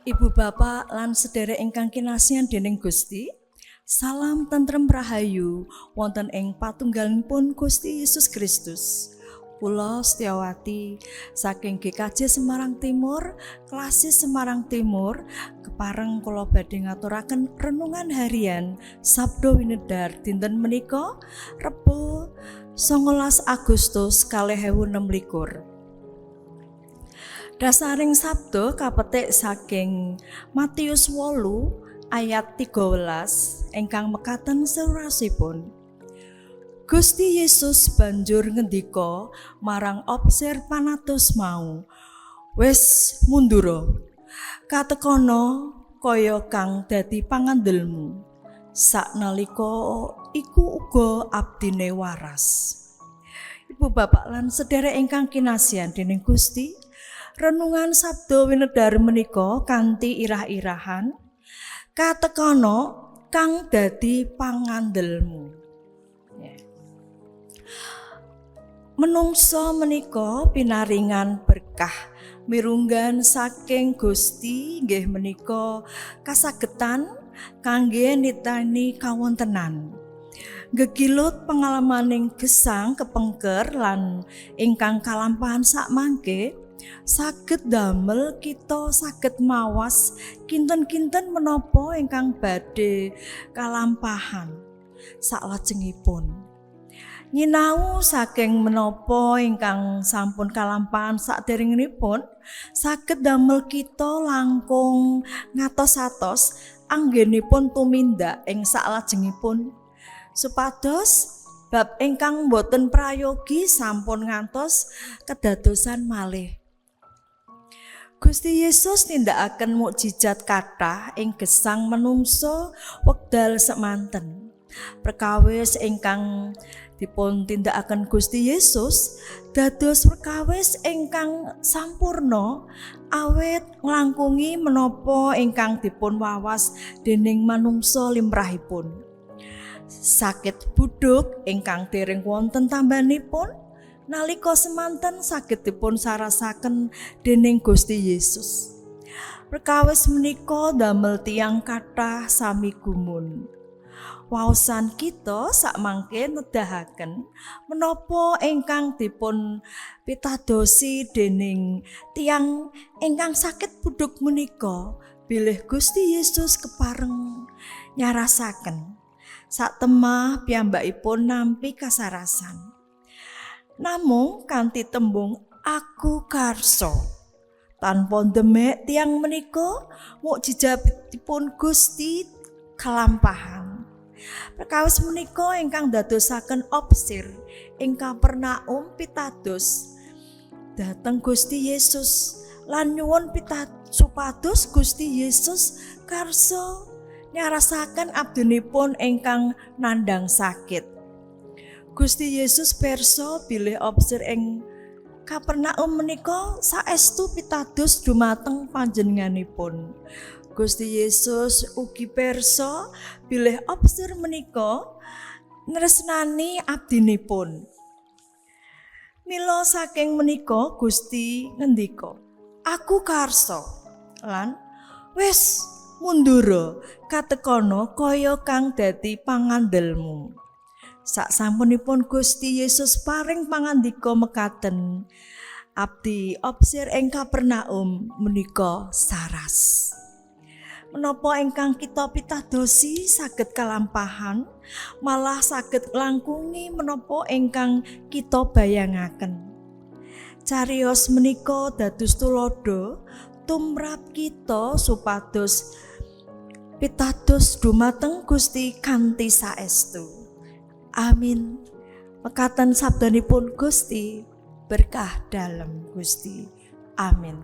Ibu bapak lan sedherek ingkang kinasihan dening Gusti, salam tentrem rahayu wonten ing patunggalipun Gusti Yesus Kristus. Kula Setiawati saking GKJ Semarang Timur, Klasis Semarang Timur, kepareng kula badhe ngaturaken renungan harian Sabda Winedar dinten menika Rebo 19 Agustus 2026. Dasaring sabda kapetik saking Matius 8 ayat 13 ingkang mekaten surasipun. Gusti Yesus banjur ngendika marang opsir panatus mau, "Wis mundura. Katekono kaya kang dadi pangandelmu." Saknalika iku uga abdine waras. Ibu bapak lan sedherek ingkang kinasihan dening Gusti, renungan sabda winedhar menika kanthi irah-irahan katekono kang dadi pangandelmu. Ya. Menungso menika pinaringan berkah mirunggan saking Gusti nggih menika kasagetan kangge nitani kawontenan. Gegilut pengalamaning gesang kepengker lan ingkang kalampahan sakmangke saged damel kita saged mawas kinten-kinten menapa ingkang badhe kalampahan saklajengipun. Nyinau saking menapa ingkang sampun kalampahan saderengipun saged damel kita langkung ngatos-atos anggenipun tumindak ing saklajengipun supados bab ingkang boten prayogi sampun ngantos kedadosan malih. Gusti Yesus nindakaken mukjizat kathah ing gesang menungso wekdal semanten. Perkawis ingkang dipun tindakaken Gusti Yesus dados perkawis ingkang sampurna awit nglangkungi menapa ingkang dipun wawas dening manungsa limrahipun. Sakit buduk ingkang dereng wonten tambanipun nalika semanten saged dipun sarasaken dening Gusti Yesus. Perkawis menika damel tiyang kathah sami gumun. Waosan kita sakmangke nedahaken menapa ingkang dipun pitadosi dening tiyang ingkang sakit buduk menika bilih Gusti Yesus kepareng nyarasaken satemah piyambakipun nampi kasarasan. Namung kanthi tembung aku karso tanpa ndemek tiyang menika mukjizatipun Gusti kalampahan. Perkawis menika ingkang dadosaken opsir ing Kapernaum pitados dhateng Gusti Yesus lan nyuwun supados Gusti Yesus karsa nyarasaken abdinipun ingkang nandhang sakit. Gusti Yesus pirsa bilih opsir ing Kapernaum menika saestu pitados dumateng panjenenganipun. Gusti Yesus ugi pirsa bilih opsir menika nresnani abdinipun. Mila saking menika Gusti ngendika, "Aku karsa." Lan wis mundura katekono kaya kang dadi pangandelmu. Saksampunipun Gusti Yesus paring pangandika mekaten, abdi opsir ing Kapernaum menika saras. Menapa ingkang kita pitadosi saged kalampahan, malah saged nglangkungi menapa ingkang kita bayangaken. Cariyos menika dados tuladha tumrap kita supados pitados dumateng Gusti kanthi saestu. Amin. Mekaten sabdanipun Gusti, berkah dalem Gusti. Amin.